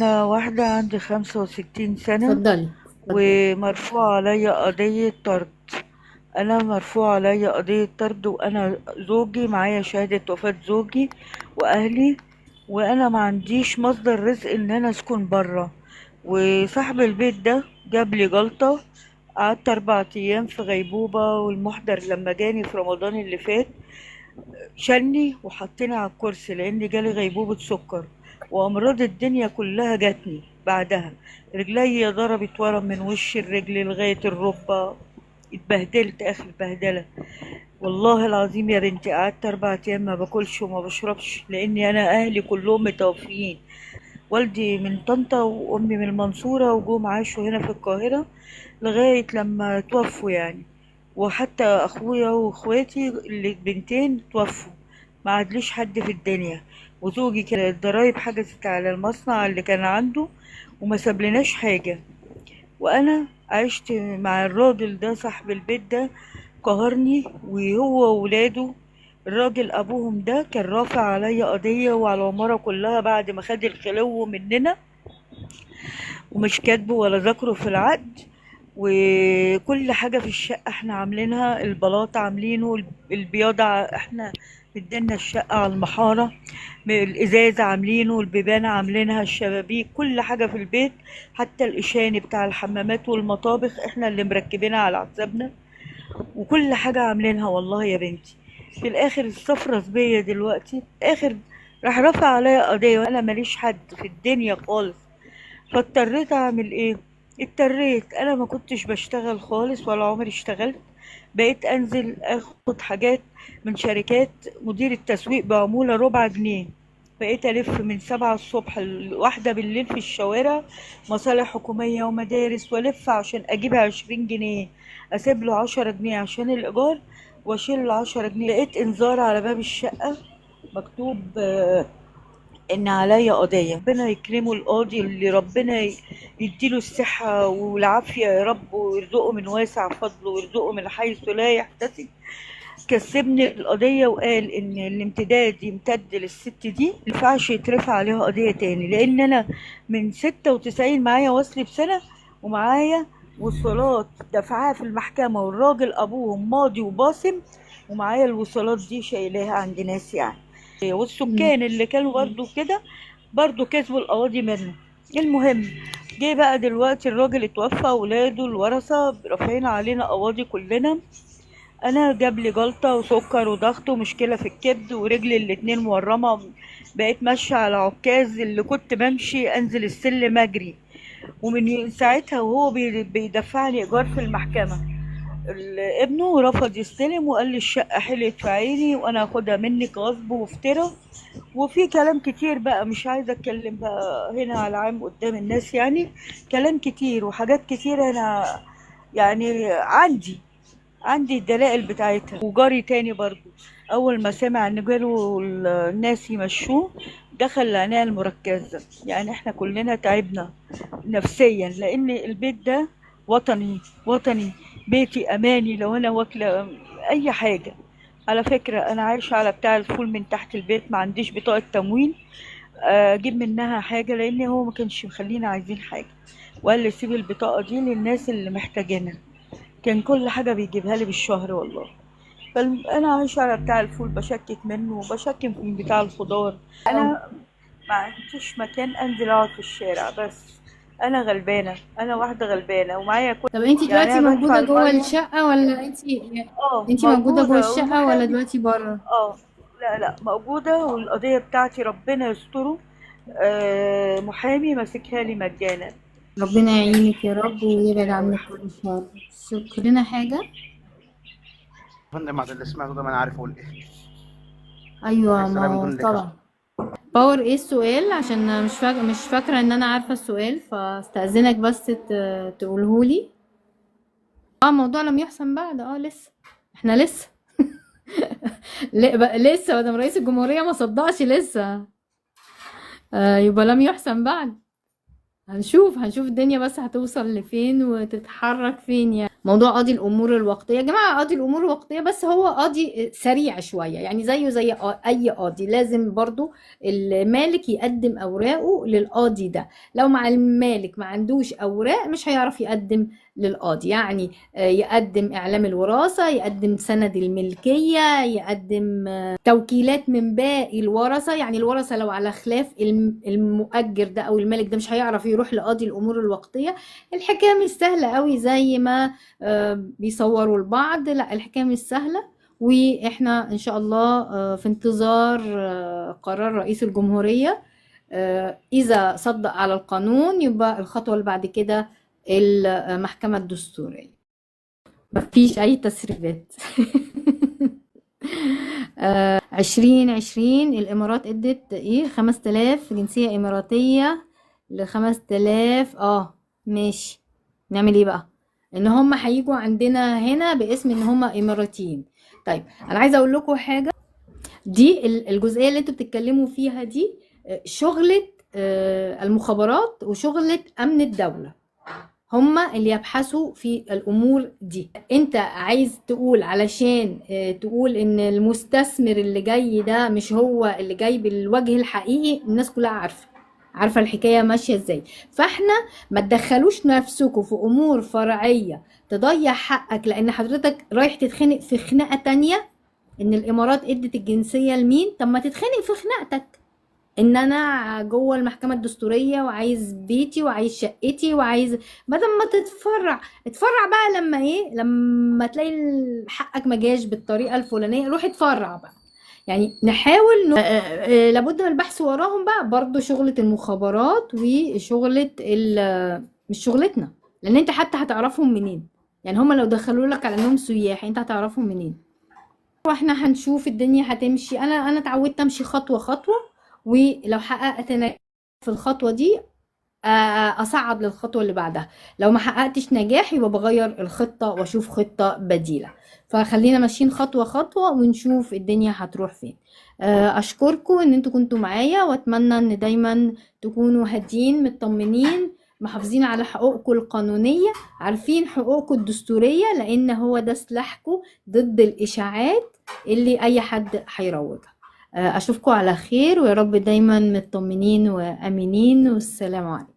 أنا واحدة عندي 65 سنة اتفضلي. اتفضلي. ومرفوع عليا قضية طرد. أنا مرفوع عليا قضية طرد، وأنا زوجي معايا شهادة وفاة زوجي وأهلي، وأنا ما عنديش مصدر رزق إن أنا أسكن برا. وصاحب البيت ده جاب لي جلطة، قعدت 4 أيام في غيبوبة، والمحضر لما جاني في رمضان اللي فات شالني وحطني على الكرسي لأن جالي غيبوبة سكر، وأمراض الدنيا كلها جاتني بعدها. رجلي ضربت ورم من وش الرجل لغاية الركبة، اتبهدلت آخر بهدلة. والله العظيم يا بنتي قعدت 4 أيام ما باكلش وما بشربش، لأني أنا أهلي كلهم متوفيين. والدي من طنطا وأمي من المنصورة، وجم عاشوا هنا في القاهرة لغاية لما توفوا يعني. وحتى أخويا وإخواتي اللي بنتين توفوا، ما عادليش حد في الدنيا. وزوجي كان الضرايب حجزت على المصنع اللي كان عنده وما سابلناش حاجة. وأنا عشت مع الراجل ده صاحب البيت ده، قهرني وهو وولاده. الراجل أبوهم ده كان رافع عليا قضية وعلى العمارة كلها بعد ما خد الخلو مننا، ومش كاتبه ولا ذاكره في العقد. وكل حاجة في الشقة احنا عاملينها، البلاط عاملينه، البياضة احنا مدينا الشقة على المحارة، الإزاز عاملينه، البيبان عاملينها، الشبابيك، كل حاجة في البيت، حتى الإشاني بتاع الحمامات والمطابخ احنا اللي مركبينها على حسابنا، وكل حاجة عاملينها والله يا بنتي. في الآخر السفرة بيا دلوقتي آخر راح رفع عليا قضية، وأنا ماليش حد في الدنيا خالص. فاضطريت اعمل ايه؟ اضطريت، انا ما كنتش بشتغل خالص ولا عمري اشتغلت. بقيت انزل اخد حاجات من شركات مدير التسويق بعمولة ربع جنيه. بقيت الف من 7 الصبح لواحدة بالليل في الشوارع، مصالح حكومية ومدارس، والف عشان اجيب 20 جنيه، اسيب له 10 جنيه عشان الايجار واشيل ال10 جنيه. لقيت انذار على باب الشقة مكتوب ان عليا قضية. ربنا يكرمه القاضي، اللي ربنا يديله الصحة والعافية يا رب، ويرزقه من واسع فضله ويرزقه من حيث لا يحتسب. كسبني القضية وقال ان الامتداد يمتد للست دي، ما ينفعش يترفع عليها قضية تاني، لان انا من 96 معايا وصل بسنة، ومعايا وصولات دفعها في المحكمة، والراجل ابوهم ماضي وباصم، ومعايا الوصولات دي شايلاها عند ناس يعني. والسكان اللي كانوا برضو كده برضو كسبوا القواضي منه. المهم جه بقى دلوقتي الراجل اتوفى، ولاده الورثة رافعين علينا قواضي كلنا. انا جاب لي جلطة وسكر وضغط ومشكلة في الكبد، ورجلي الاتنين مورمة، بقيت ماشية على عكاز، اللي كنت بمشي انزل السلم اجري. ومن ساعتها وهو بيدفعني ايجار في المحكمة. ابنه رفض يستلم وقال لي الشقة حلت في عيني وانا هاخدها منك غصب وافترا. وفي كلام كتير بقى مش عايزة اتكلم بقى هنا على العام قدام الناس، يعني كلام كتير وحاجات كتير انا يعني عندي الدلائل بتاعتها. وجاري تاني برضو اول ما سمع ان جاله الناس يمشوه دخل العناية المركزة. يعني احنا كلنا تعبنا نفسيا، لان البيت ده وطني، وطني، بيتي اماني. لو انا واكلة اي حاجة، على فكرة انا عايشة على بتاع الفول من تحت البيت، ما عنديش بطاقة تموين اجيب منها حاجة، لان هو ما كانش مخلينا عايزين حاجة، وقال لي سيب البطاقة دي للناس اللي محتاجينها. كان كل حاجة بيجيبها لي بالشهر والله. فأنا عايشة على بتاع الفول، بشكك منه وبشكك من بتاع الخضار. أنا ما عنديش مكان أنزل أقعد في الشارع، بس أنا غلبانة، أنا واحدة غلبانة ومعايا كل طب انتي يعني دلوقتي أنا بدفع موجودة جوه المية. الشقة ولا انتي موجودة جوه موجودة الشقة ولا والمحامي. دلوقتي بره؟ لا لا موجودة، والقضية بتاعتي ربنا يستره، محامي ماسكها لي مجانا. ربنا يعينك يا رب ويبعد شكرا أوي عنك كل شر. شكرا. لنا حاجة؟ يا فندم بعد اللي سمعته ده ما انا عارف اقول ايه. ايوه، السلام ما هو دون لك. طبعا. باور، ايه السؤال؟ عشان مش فاكرة ان انا عارفة السؤال، فاستأذنك بس تقولهولي. موضوع لم يحسم بعد. لسه احنا لسه. لسه مدام رئيس الجمهورية ما صدقش لسه. يبقى لم يحسم بعد. هنشوف الدنيا بس هتوصل لفين وتتحرك فين يعني. موضوع قاضي الامور الوقتية يا جماعة، قاضي الامور الوقتية بس هو قاضي سريع شوية، يعني زيه زي اي قاضي، لازم برضو المالك يقدم اوراقه للقاضي ده. لو مع المالك ما عندوش اوراق مش هيعرف يقدم للقاضي، يعني يقدم اعلام الوراثة، يقدم سند الملكية، يقدم توكيلات من باقي الورثة. يعني الورثة لو على خلاف المؤجر ده او المالك ده مش هيعرف يروح لقاضي الامور الوقتية. الحكاية مش سهلة قوي زي ما بيصوروا البعض، لا الحكاية مش سهلة. واحنا ان شاء الله في انتظار قرار رئيس الجمهورية. اذا صدق على القانون يبقى الخطوة اللي بعد كده المحكمة الدستورية. مفيش اي تسريبات. 2020 الامارات ادت ايه 5000 جنسية اماراتية ل 5000. ماشي، نعمل ايه بقى؟ ان هم هيجوا عندنا هنا باسم ان هم اماراتيين. طيب انا عايزه اقول لكم حاجة، دي الجزئية اللي انتوا بتتكلموا فيها دي شغله المخابرات وشغله امن الدولة، هم اللي يبحثوا في الامور دي. انت عايز تقول علشان تقول ان المستثمر اللي جاي ده مش هو اللي جاي بالوجه الحقيقي، الناس كلها عارفه الحكاية ماشية ازاي. فاحنا ما تدخلوش نفسكم في امور فرعية تضيع حقك، لان حضرتك رايح تتخنق في خناقه تانية ان الامارات ادت الجنسية لمين. طب ما تتخنق في خناقتك ان انا جوه المحكمة الدستورية وعايز بيتي وعايز شقتي وعايز، بدل ما تتفرع اتفرع بقى لما ايه، لما تلاقي حقك ما جاش بالطريقة الفلانية روح اتفرع بقى. يعني نحاول لابد من البحث وراهم بقى، برضو شغلة المخابرات وشغلة مش شغلتنا، لان انت حتى هتعرفهم منين؟ يعني هما لو دخلوا لك على انهم سياح انت هتعرفهم منين؟ واحنا هنشوف الدنيا هتمشي. انا اتعودت امشي خطوة خطوة، ولو حققت نجاح في الخطوة دي اصعد للخطوة اللي بعدها، لو ما حققتش نجاح يبقى بغير الخطة واشوف خطة بديلة. فخلينا ماشيين خطوة خطوة ونشوف الدنيا هتروح فين. اشكركم ان انتوا كنتوا معايا، واتمنى ان دايما تكونوا هادين مطمنين محافظين على حقوقكم القانونية، عارفين حقوقكم الدستورية، لان هو ده سلاحكم ضد الاشاعات اللي اي حد هيروجها. اشوفكم على خير، ويا رب دايما مطمنين وامنين، والسلام عليكم.